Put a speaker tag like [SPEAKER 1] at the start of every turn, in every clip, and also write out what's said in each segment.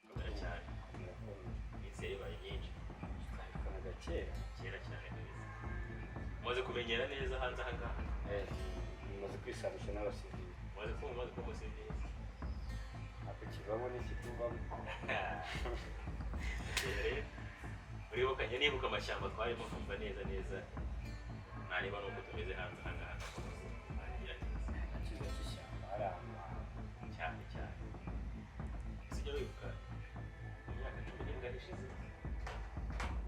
[SPEAKER 1] Komera cyane. Iminsi yabaye myinshi.
[SPEAKER 2] Twabikoraga kera.
[SPEAKER 1] Kera cyane kabisa. Umaze kumenyera neza hanze aha ngaha?
[SPEAKER 2] Mumaze kwisanisha n'abasivili.
[SPEAKER 1] Umaze kuba umusivili?
[SPEAKER 2] Ako kivamo n'ikituvamo.
[SPEAKER 1] Rero uribuka, njye nibuka amashyamba twarimo, kumva neza neza nareba nuko tumeze hanze aha ngaha, ngira neza.
[SPEAKER 2] Icyiza cy'ishyamba hari ahantu hawe.
[SPEAKER 1] Cyane cyane. Sijya wibuka mu myaka 10 n'ingahe ishize,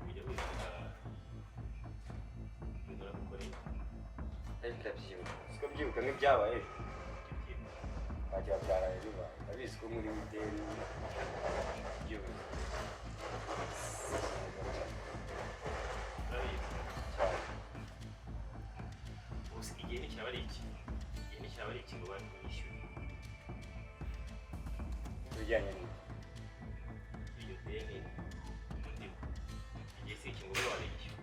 [SPEAKER 1] ujya wibuka ibintu nagukoreye?
[SPEAKER 2] Ndabyibuka, siko byibuka nk'ibyabaye ejo.
[SPEAKER 1] Ibyo byibuka.
[SPEAKER 2] Wagira byaraye bibaye. Ndabizi ko muri ideni ry'ubuzima.
[SPEAKER 1] Urabizi?
[SPEAKER 2] Cyane.
[SPEAKER 1] Gusa igihe nticyaba ari iki, igihe nticyaba ari iki ngo banki yishyure.
[SPEAKER 2] Ibijyanye n'iki?
[SPEAKER 1] Iryo deni ndimo, igihe si iki ngo ube wabishyura.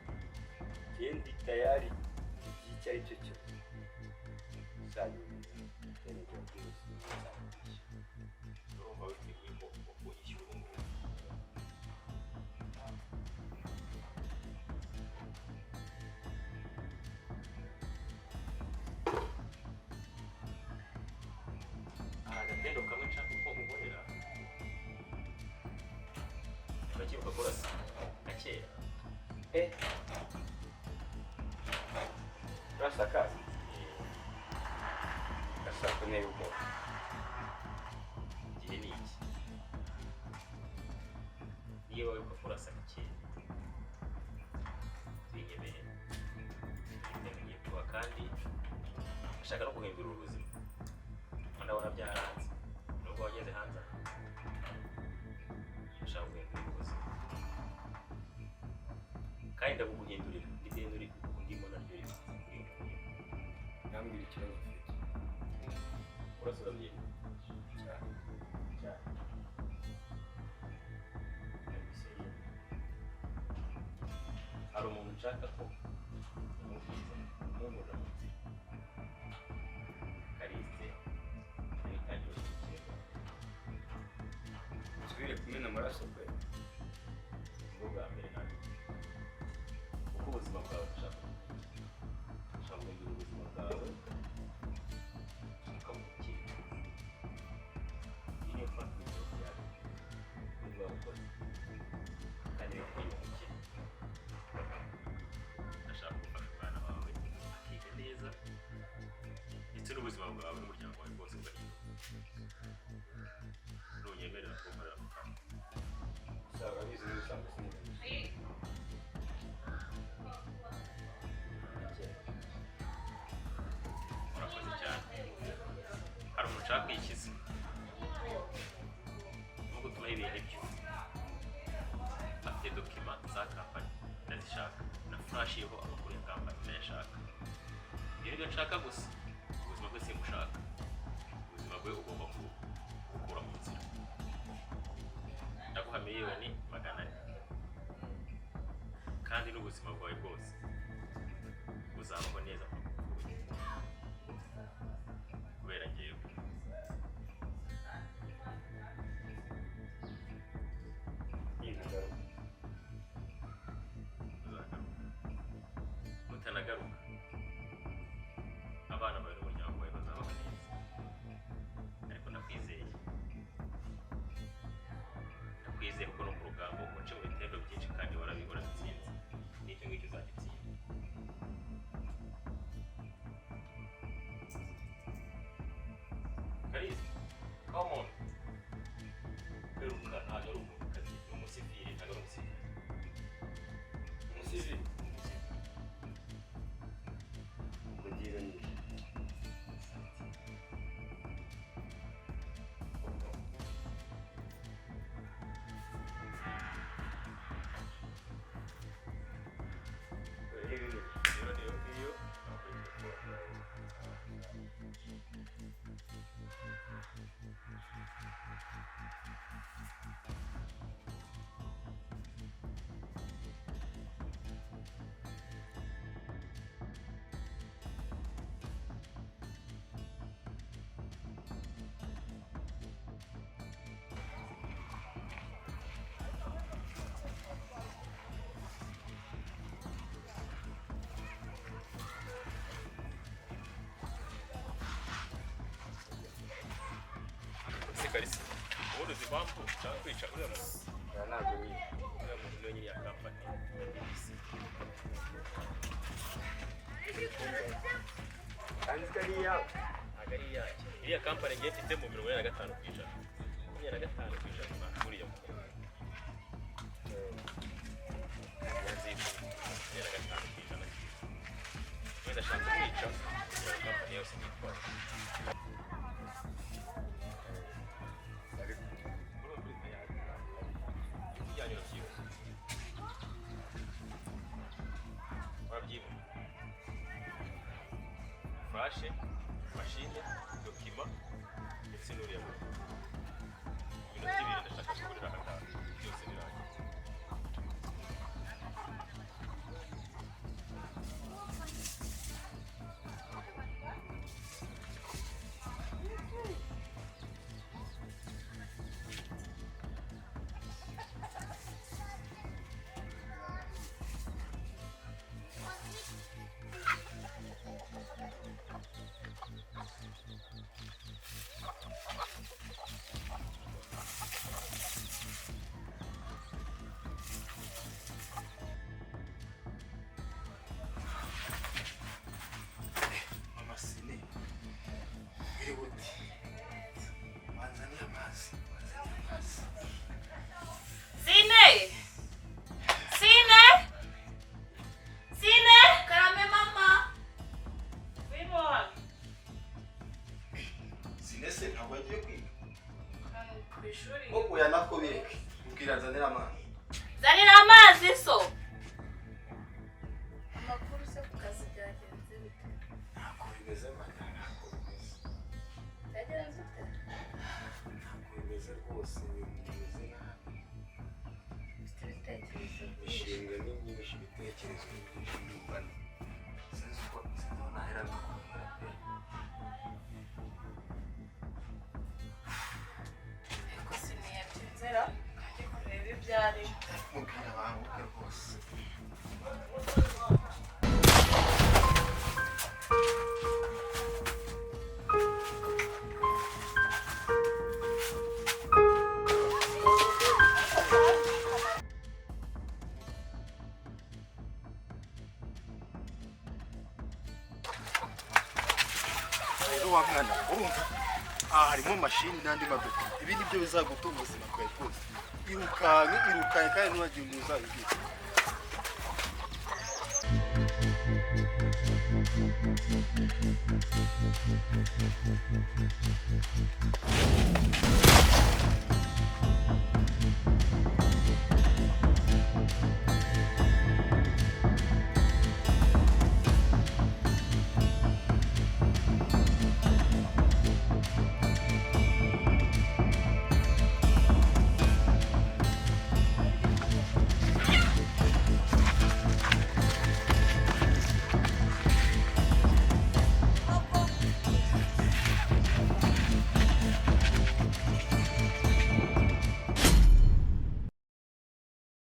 [SPEAKER 2] Njye ndi tayari igihe icyo ari cyo cyose uzanyumvira ideni ry'ubuzima nzakwishyura.
[SPEAKER 1] Urumva witeguye ko kunyishyura ubu ngubu? Hari agatendo kamwe nshaka ko nkukorera. Uracyibuka kurasa nka kera?
[SPEAKER 2] Eh, urasakaza gasako nteye ubwoba.
[SPEAKER 1] Igihe ni iki. Niba wibuka kurasa nka kera, binyemerera ngiye kuba, kandi ashaka no guhindura ubuzima. Ndabona byaranze nubwo wageze hanze aha. Ashaka guhindura ubuzima kandi ndabuguhindurira n'ideni uri undimo naryo riri.
[SPEAKER 2] Nambwira ikibazo ufite.
[SPEAKER 1] Urasa urabyibuka?
[SPEAKER 2] Cyane.
[SPEAKER 1] Cyane. Hari umuntu nshaka ko umubwiza umubura mu nzira. Kaliste niwe itangiriro ry'ikirego.
[SPEAKER 2] Nsubire kumena amaraso kwe?
[SPEAKER 1] Nibwo bwa mbere nabi, kuko ubuzima bwawe ushaka guhindura ubuzima bwawe ukabukira. Iyi niyo fagitire yawe nibwo wabukoze kandi bikwiye umukire. Ndashaka gufasha umwana wawe akiga neza, ndetse n'ubuzima bwawe n'umuryango wawe bwose ugahinduka, nunyemerera kuwukorera ako kantu.
[SPEAKER 2] Gusa urabizi n'ubusanzwe sinigeze.
[SPEAKER 1] Murakoze cyane. Hari umuntu ushaka kwikiza no gutumaho ibintu ibyo afite. Document za company ndazishaka, na flash iriho amakuru ya company ndayashaka. Ibyo nibyo nshaka gusa. Ubuzima bwe simbushaka. Ubuzima bwe ugomba gukura mu nzira. Ndaguha miliyoni 400, kandi n'ubuzima bwawe bwose buzabaho neza paka upfuye kubera njyewe.
[SPEAKER 2] Nintagaruka?
[SPEAKER 1] Uzagaruka. Mutanagaruka, abana bawe n'umuryango wawe bazabaho neza. Ariko ndakwizeye, ndakwizeye, kuko no ku rugamba uce mu bitendo byinshi kandi warabibona bitsinze, n'icyo ngicyo uzagitsinda. Kalisa, come on. Peruka ntabwo ari umuntukazi, ni umusivili, ntabwo ari umusivili.
[SPEAKER 2] Umusivili?
[SPEAKER 1] Ese Kalisa, ubundi uzi impamvu nshaka kwica uriya muntu?
[SPEAKER 2] Oya, ntabwo nyine.
[SPEAKER 1] Uriya muntu niwe nyiri ya kampani BBC.
[SPEAKER 2] Kandi ko ari iyawe.
[SPEAKER 1] Ntabwo ari iyanjye. Iriya kampani ngiye mfitemo 45%. 25% uriya muntu. 25%. Wenda ashaka kumwica kugira ngo kampani yose yitware.
[SPEAKER 2] Ariko
[SPEAKER 1] Urumva uri tayari? Ibijyanye urabyibuka. Urabyibuka. Furashe, mashine, dokima ndetse n'uriya muntu. Iminota ibiri ndashaka kugurira aha ngaha. Byose birangiye.
[SPEAKER 3] Mama Sine, wiriwe ute? Wanzaniye amazi, wanzaniye amazi.
[SPEAKER 4] Sine! Sine! Sine!
[SPEAKER 5] Karame mama.
[SPEAKER 4] Ngwino hano.
[SPEAKER 3] Sine se ntabwo yagiye kwiga?
[SPEAKER 4] Ku ishuri.
[SPEAKER 3] Ngo oya nako bireke. Mbwira nzanire amazi.
[SPEAKER 4] Zanira amazi so.
[SPEAKER 5] Amakuru se ku kazi byagenze bite?
[SPEAKER 3] Ntabwo bimeze mata, ntabwo bimeze.
[SPEAKER 5] Byagenze ute?
[SPEAKER 3] Ntabwo bimeze rwose, ibintu bimeze nabi.
[SPEAKER 5] Ufite ibitekerezo byinshi.
[SPEAKER 3] Imishinga ni myinshi, ibitekerezo ni byinshi, ndumva sinzi uko, sinzi aho nahera mbikubwira pe.
[SPEAKER 5] Ariko Sine yatinze ra. Kajye kureba ibyo arimo.
[SPEAKER 3] Mubwira banguke rwose. Rero wa mwana, urumva aha harimo mashini n'andi madoka. Ibi ni byo bizagutunga ubuzima bwawe bwose. Irukanke, irukanke kandi ntibagire umuntu uzabibwira.